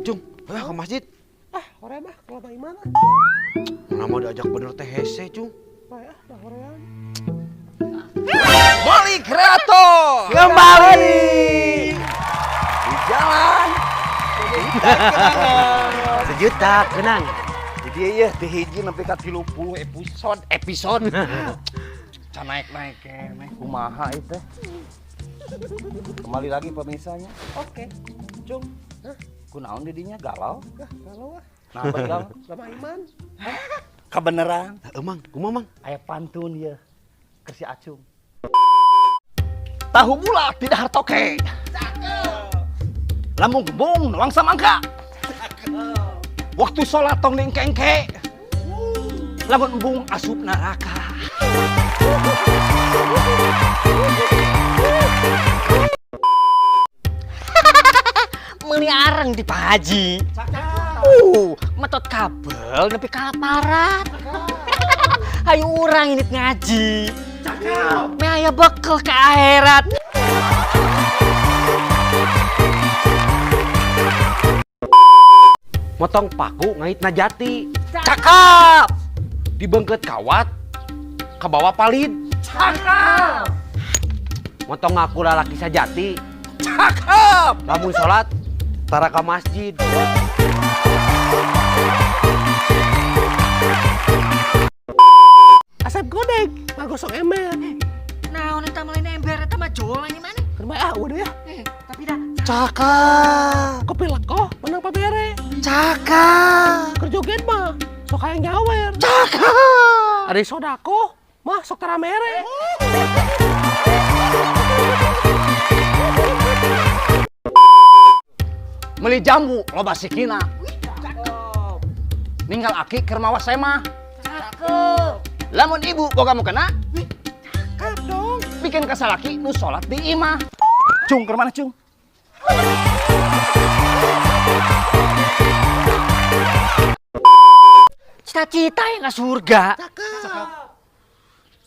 Cung, ayo ke masjid. Ah, hoream ah, kalau iman ah. Mana mau diajak bener teh hese, Cung. Bae ah, dah hoream. Moli Kreator Kembali. Di jalan Sejuta kenang. Jadi iya ti hiji nepi ka 30 episode episode. Can naik-naik keneh, kumaha itu teh. Kembali lagi pemirsanya. Oke. Cung. Kunaon didinya galau? Ah, galau ah. Nah, galau. Sama iman. Kebeneran. Emang, kumaha, Mang? Aya pantun ya. Keur si Acung. Tahu bulat tidak hartoke. Cakep. Lambung kembung nuang samangka. Cakep. Waktu sholat tong diengke-engke. Lamun embung asup neraka. Meuli areng di Pak Haji. Metot kabel nepi ka aparat. Hayu urang init ngaji. Cakep. Meh aya bekel ke akhirat. Motong paku ngait najati. Cakep. Dibengket kawat kabawa palid. Cakep. Motong ngaku lalaki sajati. Cakep. Lamun sholat tara ka masjid. Asep godeg, ngagosok ember. Naon eta mah lain ember eta mah jol ini mana? Keur bae ah udah ya. Tapi dah Cakep. Kopi lekoh menang pabere. Cakep. Keur joget mah sok hayang nyawer. Cakep. Ari sodako mah sok tara mere. Meuli jambu loba sikina. Ninggal aki keur mawa semah. Cakep. Lamun ibu boga mukena, Cakep dong. Bikin kasalaki nu salat di imah. Cung keur mana, Cung? Cita-cita yang ke surga. Cakep.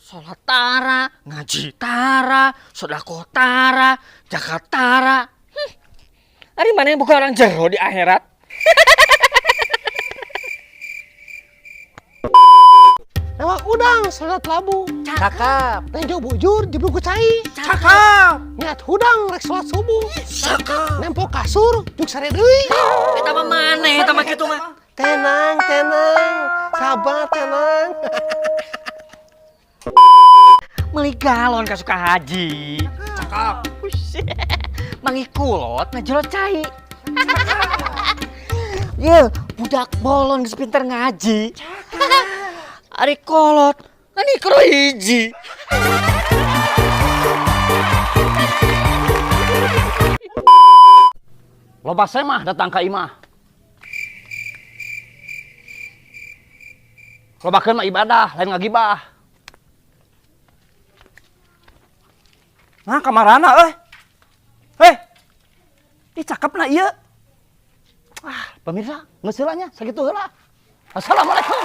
Sholat tara, ngaji tara, sodakoh tara, zakat tara. Ari mana yang bukan orang jero di akhirat? Lewat udang salat labu. Cakep. Tenjo bujur jeblok ku cai. Cakep. Niat hudang rek salat subuh. Cakep. Nempo kasur juk sare deui. Eta mah maneh eta mah kitu mah. Tenang, tenang. Sabar, tenang. Meuli galon ka Sukahaji. Cakep. Mangi kulot ngajelo cai. Ye, budak bolon geus pinter ngaji. Ari kolot ngan ikro hiji. Loba semah datang ka imah. Lobakeun mah ibadah, lain ngagibah. Nah, kamarana euy. Heh. Ih, cakepna ieu. Ah, pemirsa, geus heula nya, sakitu heula. Assalamualaikum.